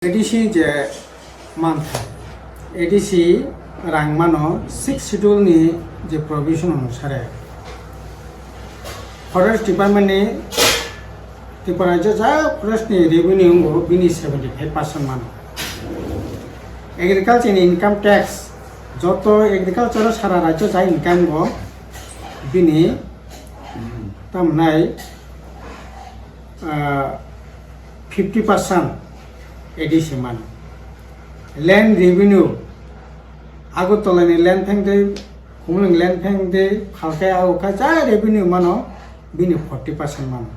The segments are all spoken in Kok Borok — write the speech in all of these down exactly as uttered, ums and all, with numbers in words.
A D C je mantha, A D C rang mano sixth schedule ni je provision onusare forest department ni Tripura rajyo ja forest ni revenue wngbo bini seventy five percent mano. Agriculture ni income tax, joto agriculture sara rajyo ja income go bini tamnai ah, fifty percent A D C mano. Land revenue, Agartala ni land pheng de, Khumulwng land pheng de, Phalkai, Aokha ja revenue mano bini forty percent mano.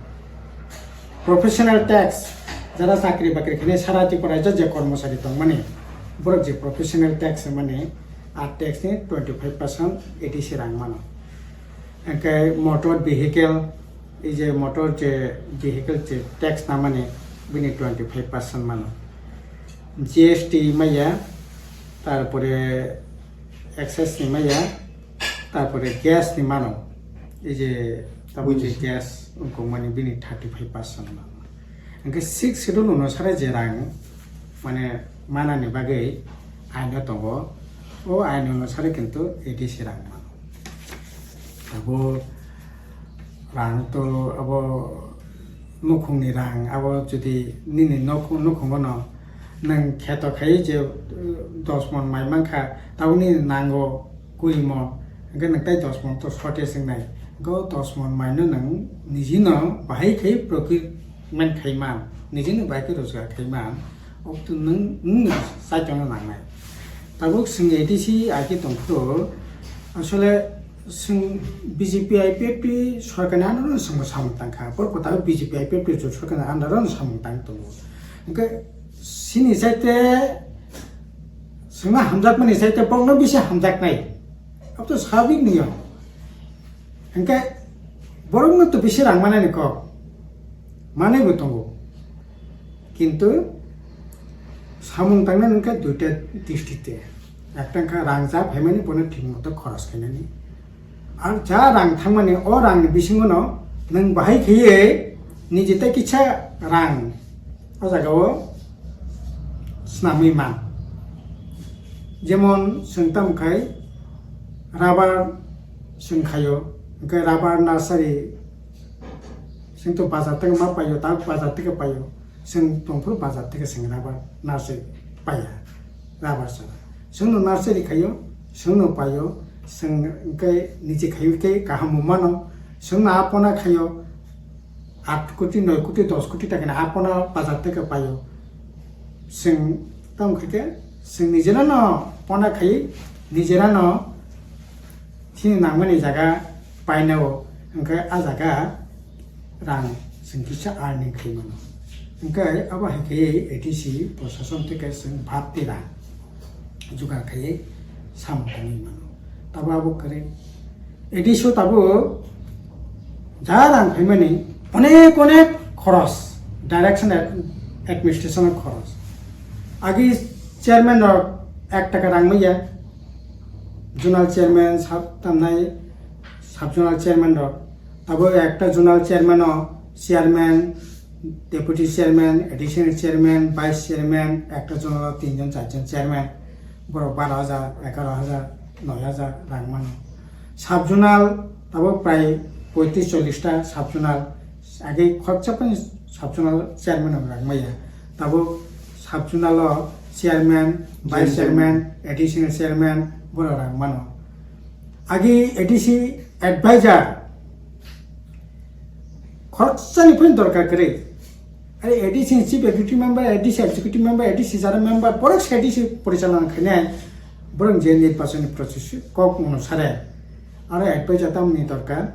Professional tax, jara chakri bakri khainai sara Tripura rajyo je kormosari tongmani, borok je professional tax mani, a tax ni twenty five percent A D C rang mano. Hingke motor vehicle, ei je motor je vehicle je tax namani bini twenty five percent mano. G S T maya, tarpore excise ni maya, tarpore gas ni mano. Ei je tabuk je Bujiso. Gas wngkukmani bini thirty five percent mano. Hingke sixth schedule onusare je rang mane manani bagwi aino tongo, o aino onusare kintu A D C rang mano. Abo rang to abo nukhungni rang, abo jodi nini nukhung, nukhungono nwng kheto khai je, uh, dos mon mai mankha, tabuk nini nango kuri mon, hingke nwng tai dos mon to shortage wngnai, hingke o dos mon maino nwng nijino bahai khai procurement khai man, nijino bahai khe rojgar khai man, obto nwng, nwng saichongno nangnai. Tabuk chwng A D C agi tongphuru, asole chwng B J P I P F T sorkarni under-o chwngbo samung tangkha, borok kwtal B J P I P F T sorkarni under-o samung tang tongo. Hingke chini saite chwngno hamjakmani saite borokno bisi hamjaknai, obto sabik niyom. Hingke borokno to bisi rang manani kok, manaibo tongo. Kintu samung tangnani wngkha duita district-o. Ekta wngkha rang ja phaimani bono thik moto khoros khainani. Ar ja rang thangmani o rangni bisingono nwng bahai khaiwi niji tei kisa rang o jagao swnamwi man. Jemon chwng tamo khai rubber chwng khaio, hwnkhe rubber nursery chwng to bazar theke ma paio, tak bazar theke paio, chwng tongphuru bazar theke chwng rubber nursery paiya, rubber chara. Chwngno nursery khaio, chwngno paio, chwng hwnkhe niji khaio khe kaham mano, chwngno apona khaio, aat koti, noi koti, dos koti takani apona bazar theke paio. Chwng tamo khe khe chwng nijera no pona khai nijera no chini nangmani jaga painao, hwnkhe a jaga rang chwng kisa earning khai mano. Hwnkhe abo hai khe A D C prosason theke chwng bhab tei rang jugar khai samung tangwi mano. Tabo abo kwrwi A D C o tabuk ja rang phaimani onek onek khoros, direction ad-, administration o khoros. Agi chairman rok ek taka rang maya, zonal chairman, sub, tamnai sub zonal chairman rok. Tabuk ekta zonal chairman o chairman, deputy chairman, additional chairman, vice chairman, ekta zonal o tinjon charjon chairman. Borok baro hajar, egaroh hajar, noi hajar rang mano. Sub zonal tabuk prai poitris chollish ta sub zonal, age khoroksa phano sub zonal chairman rok rang maya. Tabuk sub zonal o chairman, vice chairman, additional chairman borok rang mano. Age A D C advisor khoroksa ni phano dorkar kwrwi. Are A D C ni chief executive member, A D C executive member, A D C general member, borok se A D C porichalona khainai, borok je nirbachon ni process kok mano sare. Aro advisor tamni dorkar.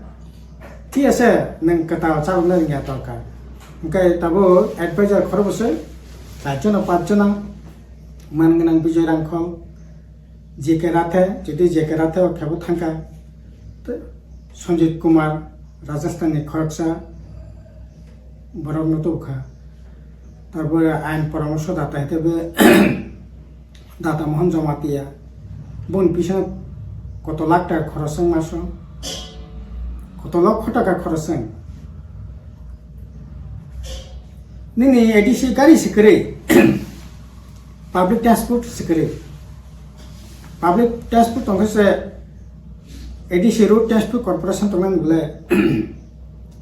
Thik ase, nwng kwtal chalokna rwngya dorkar. Hwnkhe tabuk advisor khorokbwswk, chaijono, panchjono, man gwnang Bijoy Rangkhol, J K Rathe, jodi J K Rathe o khebo thangkha, tei Sanjit Kumar, Rajasthan ni khoroksa, borok no tubukha. Tabuk ain poramorso data hwnkhe be Data Mohan Jamatia, boni bisingo koto lakh taka khorosong maso, koto lokho taka khorosong. Nini A D C gari se kwrwi, Public transport se kwrwi. Public transport tongkhe se A D C Road Transport Corporation tongnani bole.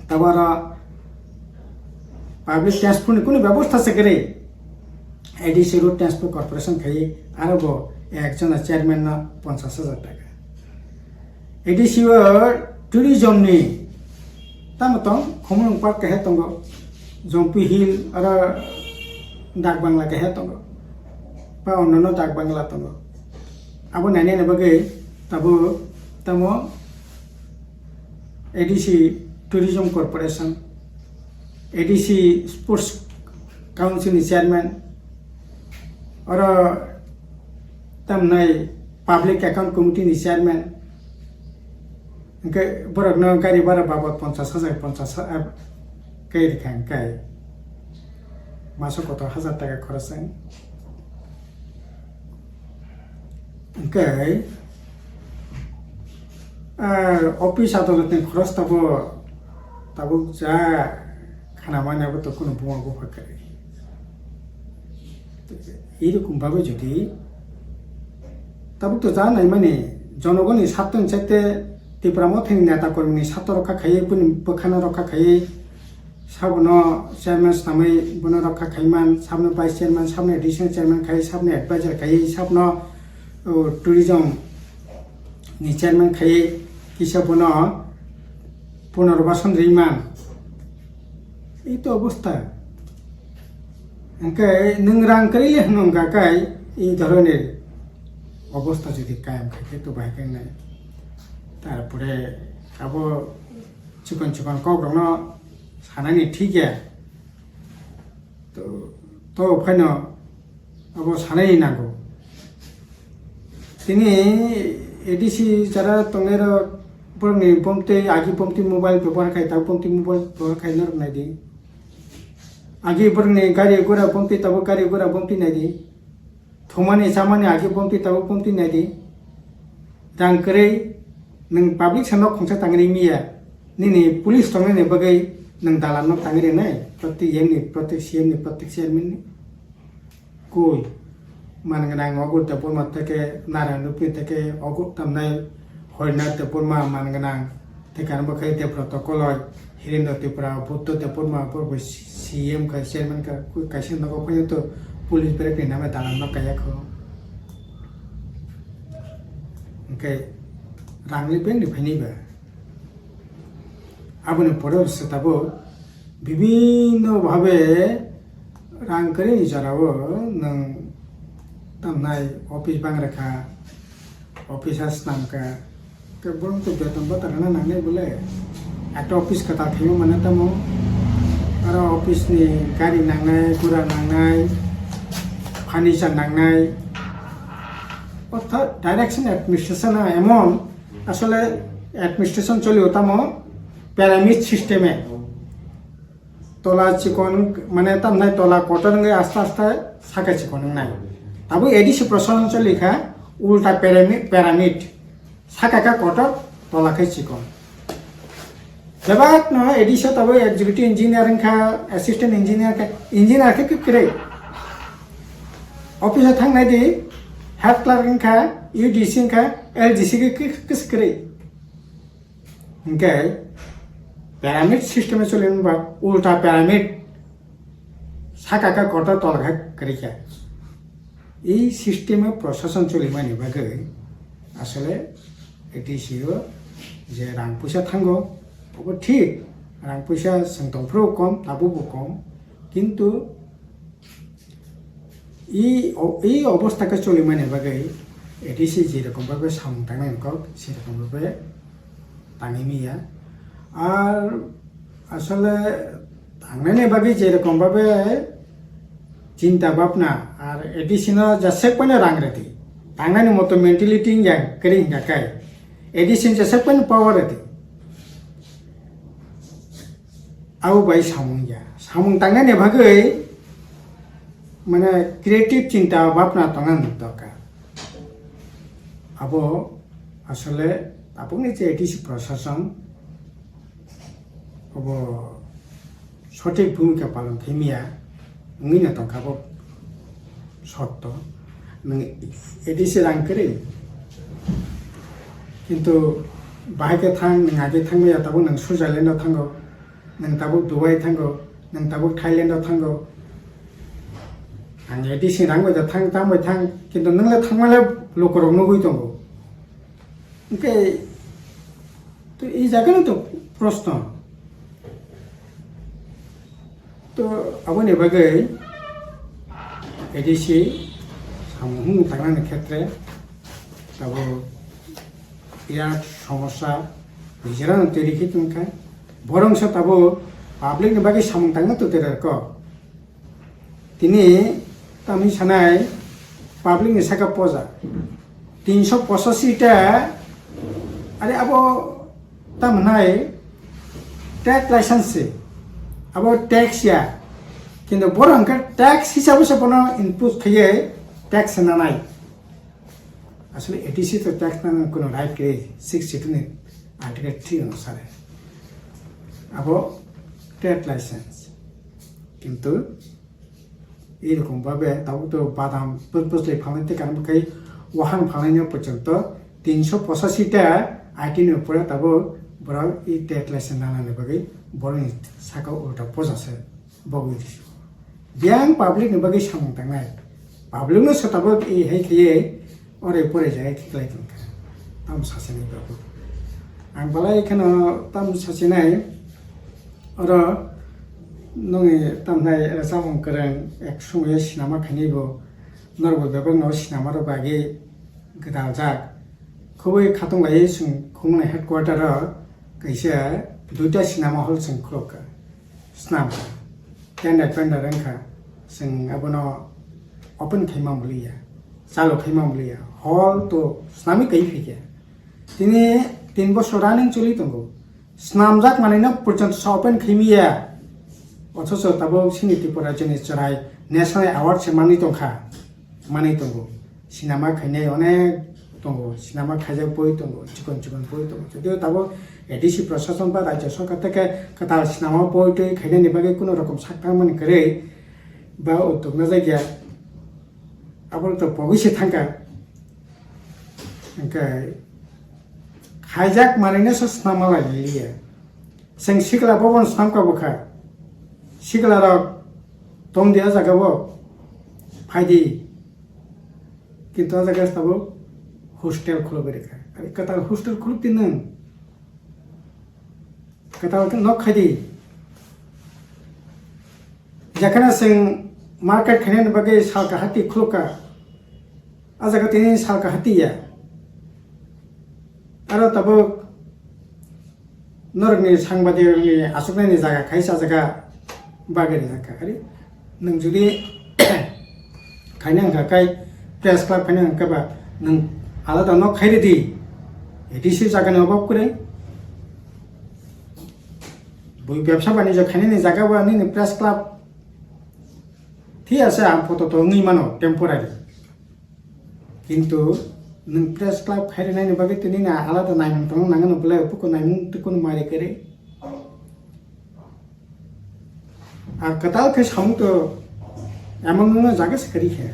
Tabuk aro public transport ni kunu bebosta se kwrwi. A D C Road Transport Corporation khai aro bo ekjona chairman no ponchash hajar taka. A D C o tourism ni tamo tong, Khumulwng Park kahe tongo, Jompi Hill aro Dak Bangla kahe tongo, ba onnono Dak Bangla tongo. Abo nainani bagwi tabuk tamo A D C Tourism Corporation, A D C Sports Council ni chairman, oro tamnai Public Account Committee ni chairman, hwnkhe borokno gari bhara babot ponchash hajar, ponchash ha-, khe rikha hwnkhe maso kotor hajar taka khorok se. Hwnkhe, ah, office adolotni khoroksa tabuk, tabuk ja khanamani abo to kunu buma bupha kwrwi. Ei rokom babe jodi tabuk to ja naimani jonogoni sartoni chaite Tipra Mothani neta kormini sarto rokha khaiwi, bini bwkhano rokha khaiwi, sabono chairman swnamwi bono rokha khaiman, sabono vice chairman, sabono additional chairman khaiwi, sabono advisor khaiwi, sabono, o, tourism ni chairman khaiwi kisa bono punarbasan rwiman. Ei to obostha. Hwnkhe nwng rang kwrwi le hwnwi wngkha khe ei dhoroner obostha jodi kayam khai khe to bahai khe wngnai. Tarpore abo chikon chikon kokrokno sanani thik ya. To, to phaino abo sanai nango. Tini A D C jara tongnairok borokni bomtwi, agi bomtwi mobile bebohar khai, tabuk bomtwi mobile bebohar khai norok naidi. Agi borokni gari gura bomtwi, tabuk gari gura bomtwi naidi. Thumani chamani agi bomtwi, tabuk bomtwi naidi. Rang kwrwi nwng public se nok khungsa tangri miya. Nini police tongnani bagwi nwng dalan nok tangri nai. Protek yemni, protek C M ni, protek chairman ni. Koi man gwnang ogo Debbarma theke Narayan Rupni theke ogo tamnai Horinath Debbarma man gwnang theke ang bo khai Debra Tokoloi Hirendra Tripura Buddha Debbarma borok bai C M kha chairman kha koi kaisa nogo phai to police berek ni name dalan no kaya kho hwnkhe rang ni beng ni phaini ba. Aboni pore se tabuk bibhinno bhabe rang kwrwini jorao nwng tamnai office bang rwkha, office ha swnam kha, khe borok to beton bata rwna nangnai bole. Ekta office kwtal khaima mane tamo, aro office ni gari nangnai, gura nangnai, furniture nangnai. Orthat direction administration ha emon Asole administration choli o tamo pyramid system e. Tola chikon mane tamnai tola kotor wngwi aste aste saka chikon wngnai. Tabuk A D C proshason choli kha ulta pyramid, pyramid. Saka kha kotor, tola khe chikon. Bebak no A D C tabuk executive engineer wngkha, assistant engineer kha, engineer khe kwrwi. Office o thangnai di, head clerk wngkha, U D C wngkha, L D C khe kis-, kis kwrwi. Hwnkhe pyramid system e choli wngba ulta pyramid, saka khe kotor tola khe kwrwi kha. Ei system o proshason cholimani bagwi asole A D C o je rang puisa thango, obo thik, rang puisa chwng tongphuru kom, tabukbo kom, kintu I o-, i obostha khe cholimani bagwi A D C je rokom bagwi samung tangnai kok, se rokom bagwi tangwi manya. Ar asole tangnani bagwi je rokom bagwi chinta bhabna, ar A D C no jesek phano rang rwdi. Tangnani moto mentality wngya kwrwi hwnkha khe A D C no jesek phano power rwdi. Abo bai samung ya. Samung tangnani bagwi mane creative chinta bhabna tongna dorkar. Abo asole tabukni je A D C proshason abo sothik bhumika palon khaimya wngwi no tongkha bo. Sotto. Nwng A D C rang kwrwi. Kintu bahai khe thang, nwng age thangmaya tabuk nwng Switzerland o thango, nwng tabuk Dubai thango, nwng tabuk Thailand o thango. Ang A D C rang bai da thang, tang bai thang, kintu nwng le thangma le lukurok nugwi tongo. Hwnkhe to ei jagano to proshno. To aboni bagwi A D C samung hwnwi tangnani khetre tabuk birat somosya nijera no twi rikhi tongkha. Borok se tabuk public ni bagwi samung tangna to twi rwkha. Tini tamni sanai public ni saka poja tinsho pochashi ta, are abo tamhnai trade license se, abo tax ya, kintu borok hwnkhe tax hisabo se bono input khaiye tax se nanai. Asole A D C to tax nang kuno right kwrwi, six schedule ni article three onusare. Abo trade license. Kintu ei rokom babe tabuk to badam pus pus lai phalnai tei kanwi kai wahan phalnai no porjonto tinsho pochashi ta I T ni upore tabuk borok ei trade license nana ni bagwi borok ni saka ulta poja se. Bogwi risi. Biyang public ni bagwi samung tangnai. Public no se tabuk e hai khe ore pore jai khe klai tong kha. Tam sasinai babu. Ang balai kheno tam sasinai oro nongni tamnai samung kwrwng ek sumui sinama khainai bo norok bo bebak no sinama rok bagwi gwdal jak. Khoboi khatung lai chwng khumnai headquarter o kaisa duita sinama hall chwng khuluk kha. Snam kha. Tender pender wngkha. Chwng abono open khaima muliya. Chalo khaima muliya. Hall to snami kai phikya. Tini tin bosor running choli tongo. Snamjak manwino porjonto sa open khaimiya. Othocho tabuk sini Tripura rajyoni chwrai national award se manwi tongkha. Manwi tongo. Sinama khainai onek tongo, sinama khaijak boi tongo, chikon chikon boi tongo. Jodio tabuk A D C prosason ba rajya sorkar theke kwtal sinama boi twi khainani bagwi kuno rokom sak tangmani kwrwi ba uddog najak ya. Abo to pogwi se thangkha. Hwnkhe khaijak manwino se sinama lai liya. Chwng sikla bobono swnamkha bwkha. Siklarok tongdi o jagao. Phaidi. Kintu o jaga tabuk hostel khulugwi rwkha. Ari kwtal hostel khulukdi nwng. Kwtal khe nok khaidi. Jekheno chwng market khainani bagwi salka hati khulukha. O jaga tini salka hati ya. Aro tabuk norokni sangbadirokni achuknaini jaga khaisa jaga bagwi rijak kha. Ari nwng jodi khaina wngkha kai press club khaina wngkha ba nwng alada nok khairidi. A D C jagani obab kwrwi. Bui bebsa banijyo khainani jaga ba nini press club thik ase, ang poto to wngwi mano temporary. Kintu nwng press club khairinaini bagwi tini na alada naimung tongna nangano bwlai buko naimung tei kunu mari kwrwi. Ar kwtal khe samung to emang nungno jaga se kwrwi khe.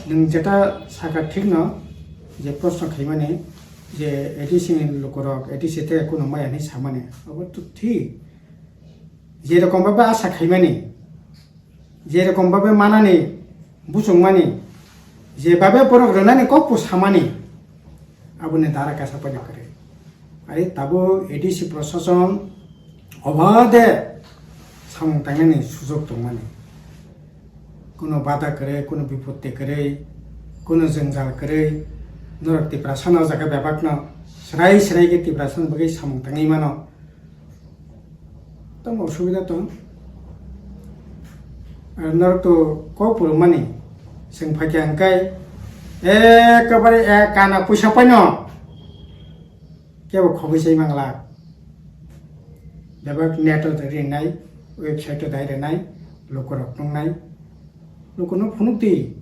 Nwng jeta saka thikno je proshno khaimani je A D C ni lukurok A D C te kunu maya hinwi samani abo to thik. Je rokom baba asa khaimani. Je rokom babe manani, buchungmani, je babe borok rwnani kokbo samani, aboni dara kasa paina kwrwi. Ari tabuk A D C prosason obade samung tangnani sujok tongmani. Kuno bada kwrwi, kuno bipotti kwrwi, kuno jwngjal kwrwi, norok Tiprasa no o jaga bebakno srai srai khe Tiprasa ni bagwi samung tangwi mano. Tamo osubida tong. Ar norok to kok pulumani. Chwng phaikha hwnkhe ekebare ek kana puisa paino. Kebo khoboi sai mangla. Bebak net o rinai, website o dai rinai, lukurok nungnai. Lukuno phunukdi.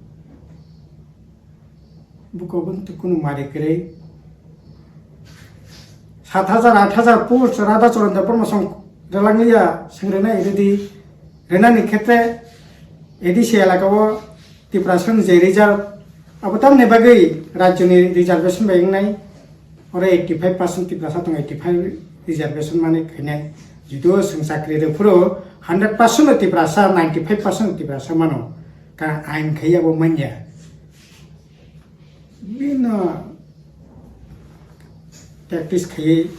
Buko bwntwi kunu mari kwrwi. Sat hajar, aat hajar post Radha Charan Debbarma song rwlangya, swng rwnai rwdi. Rwnani khetre A D C elaka o Tiprasani je result, abo tamni bagwi rajyoni reservation bai wngnai, oro eighty five percent Tiprasa tongo, eighty five reservation mani khainai. Judu chwng chakri rw phuru hundred percent no Tiprasa, ninety five percent Tiprasa mano, ka ain khai abo manya. Bino practice khaiwi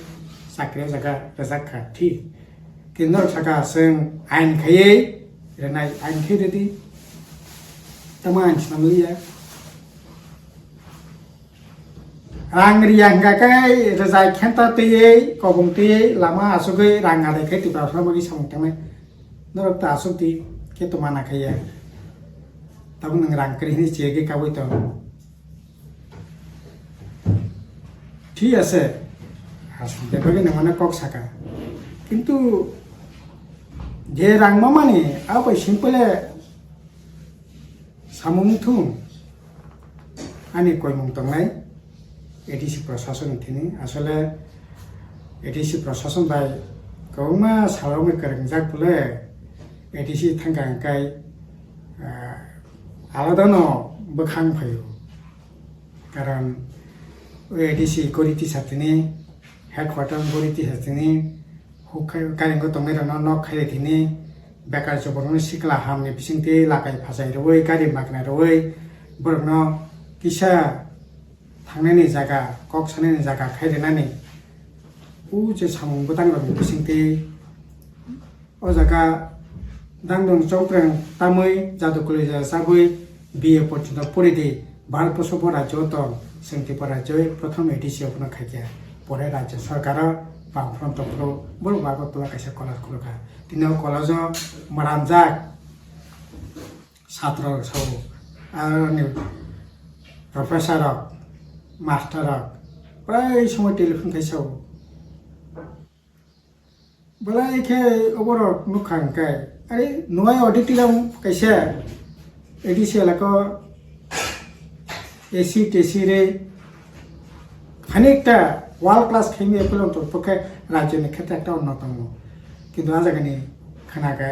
chakri o jaga rwjak kha, thik. Kintu norok saka chwng ain khaiwi rwnai, ain khai rwdi. Tamo ain swnam liya. Rang riya hwnkha khe rwjai khenta twiwi, kobong twiwi, lama asugwi rang adai khai Tiprasa bagwi samung tangnai. Norok ta asuk di khe to mana khaiya. Tamo nwng rang kwrwi hwnwi chiyagwi kabui tong. Thik ase, aswk bebagwi nangmano kok saka. Kintu je rang mamani, abo bai simple samung thung ani koimung tongnai A D C prosason ni thini. Asole A D C prosason bai kwbangma salrokni kwrwngjak bole A D C thangka hwnkhe, ah, alada no bwkhang phaio. Karon o A D C gori tisa tini, headquarter gori tisa tini, huk khai, karingo tongnai rokno nok khai tini, bekar joborokno sikla hamni bisingtwi lakai phajai rwui, gari magna rwui, borokno kisa thangnani jaga, kok sanani jaga khai rwnani, o je samung bwtang rokni bisingtwi O jaga dangdong chongpreng tamwi jadu kwlwi jaya chabwi B A porjonto pori di. Bharat borso bo rajyo o tong, chwng Tripura rajyo o prothom A D C o phano khaikha. Pore rajyo sarkar o bangphrom tongphuru borok Agartala kaisa college khulukha. Tini o college o mranjak satro rok sao, aroni professor rok, master rok prai somoi telephone khai sao. Belai khe oborok nukha hwnkhe, are nuhai auditorium kaisa A D C elaka o A C T C re khanikta world class khaimya phano tongthok khe rajyoni khetre ekta onnotomo. Kintu a jagani khana khe,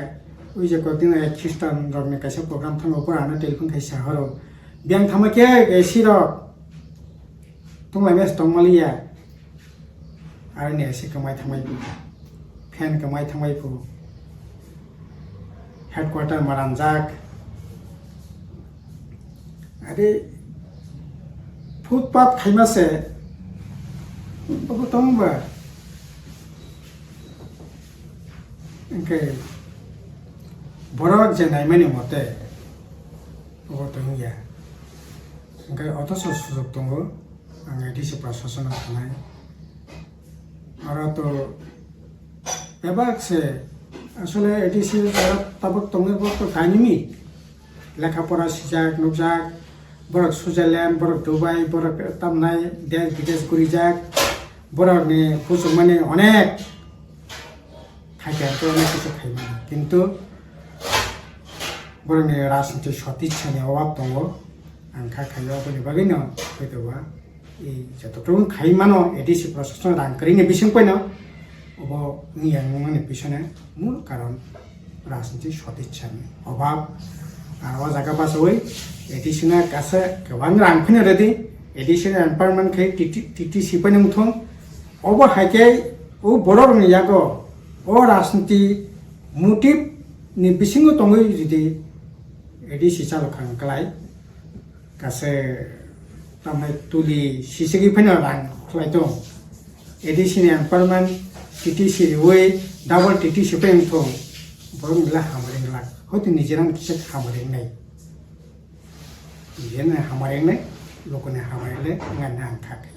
ui je koyekdin age Christian rokni kaisa program thango, opor ano telephone khai sa horo. Biyang thangma khe A C rok tonglaimani se tongmaliya. Aroni A C kwmai thangbai phu, fan kwmai thangbai phu, headquarter maranjak. Ade footpath khaima se obo tongba. Hwnkhe borok je naimani mote obo tongya. Hwnkhe otoso sujok tongo. Ang A D C prosasono sanai. Oro to bebak se, asole A D C oro tabuk tongnai borok to kainwi lekha pora sijak, nukjak, borok Switzerland, borok Dubai, borok tamnai desh bidesh gurijak, borokni kuchukmani onek khaikhe hwnkhe onek kisu khaimani. Kintu borokni rajniti sotitsani obab tongo. Ang kha khaio, aboni bagwino hwito ba, e, jotokrok khai mano, A D C prosason rang kwrwini bising poino, obo wngya wngmani pisone mul karon rajniti sotitsani obab. Ar o jaga bachawi A D C no kasa kwbang rang phino rwdi, A D C no empowerment khai T T, T T C poino wngthung. Obo hai khe o borok rokni yago o rajniti motive ni bisingo tongwi jodi A D C chalok kha wngklai. Kase tamni tuli sisigi phano rang khlai tong. A D C ni empowerment T T C riwi double T T C phai wngthong. Borok ni le hamari glak. Hoito nijera ni kisa hamari wngnai. Nijera ni hamari wngnai, loko ni hamari le wngnai ang kha khe.